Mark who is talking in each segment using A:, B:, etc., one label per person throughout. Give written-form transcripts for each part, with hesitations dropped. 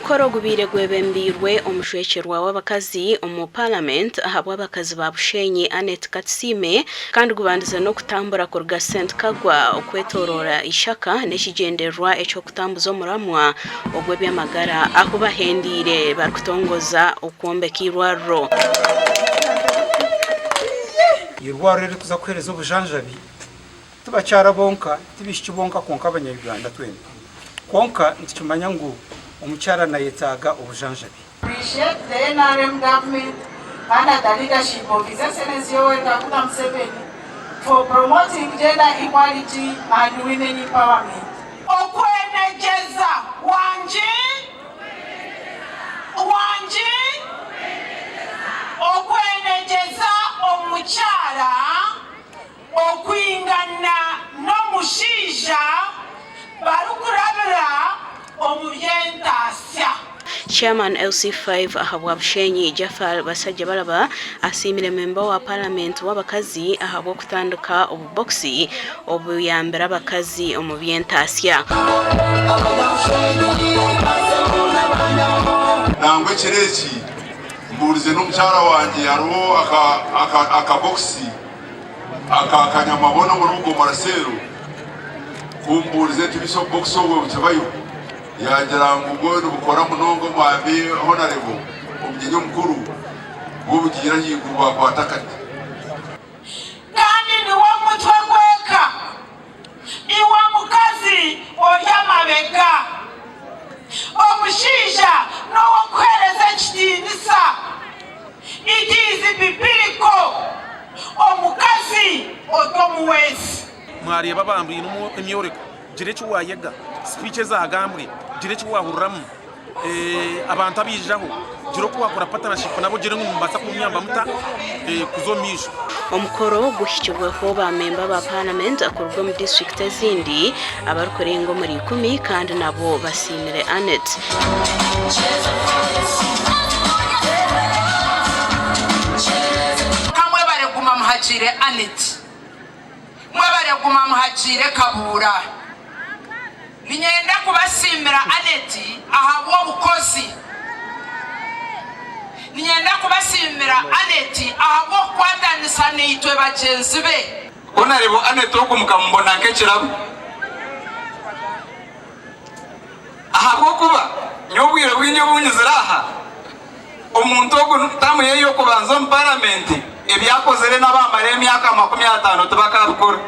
A: Omukoro ogubaire gwebembeirwe omujwekyerwa w'abakazi omu Paramenti ahabw'abakazi ba Bushenyi, Annet Katusiime kandi gubandize n'okutambura kuruga St Kagwa okwetoroora Ishaka n'ekigyendererwa eky'okutambuza omuramwa ogw'eby'amagara ahu bahendeire barikutongoza okwombeka eirwariro.
B: Eirwariro eririkuza kuheereza obujanjabi Ti bakyara bonka, ti baishiki bonka kwonka abanya-Uganda twena. Kwonka nitukimanya ngu omukyara nayetaaga obujanjabi.
C: Appreciate the nrm government under the leadership of His Excellency Yoweri Kaguta Museveni for promoting gender equality and women empowerment.
D: Okwenegyeza wangi wangi Okwenegyeza omukyara. Okwingana n'omushaija barikurabira omu by'entaasya.
A: Chairman LC5 ahabwa Bushenyi, Jaffar Basajjabalaba asiimire memba wa Paramenti w'abakazi ahabw'okutandika obubokisi obuyambire abakazi omu by'entaasya.
E: Nangwa ekiro eki mbuurize n'omukyara wangye hariho akabokisi Aka kanyamabona omuri Bugomora cell ku mbuurize nti beitu obubokisi obwo bukibayo, yaagira ngu bwo nibukora munonga omwami Honarebo omugyenyi omukuru bwo bugiire ahaiguru bwakwata akati.
D: Kandi niwe mutwe gw'eka. Iwe mukazi ori amabega. Omushaija n'ow'okuheereza ekitiinisa. It is biblical. Omukazi ori omuweesi.
F: Mwareeba abantu baine emyoreko, gira eki waayega, sipiiki ezaagambwe, gira eki waahuriramu, abantu abaijaho, gira oku waakora patanashipu nabo ogire ngu nimubaasa kunyamba muta kuza omu maisho.
A: Omukoro guhikirweho ba memba ba Paramenti kuruga omu disiturikiti ezindi abarikurenga omuri ikumi kandi nabo basiimire Annet.
C: Ka mwebare kuguma muhagiire Annet. Mwebare kuguma muhagiire Kabuura. Niinyenda kubasiimira Annet ahabw'obukozi. Niinyenda kubasiimira Annet ahabw'okukwatanisa naitwe bagyenzi be.
G: Honourable Annet ogu mukamubona nk'ekirabo ahabw'okuba nyowe obwire bwingi obu nyizire aha, omuntu ogu taamu ye y'okubanza omu paramenti ebi akozire n'abaamara emyaka 50 tibakaabikora.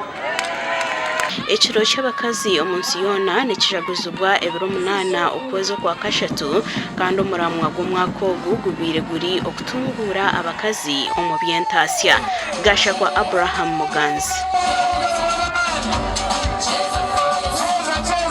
A: Ekiro ky'abakazi omu nsi yoona nikijaguzibwa ebiro munaana okwezi okwakashatu kandi omuramwa gw'omwaka ogu gubaire guri okutunguura abakazi omu by'entaasya. Gashakwa Abraham Muganzi.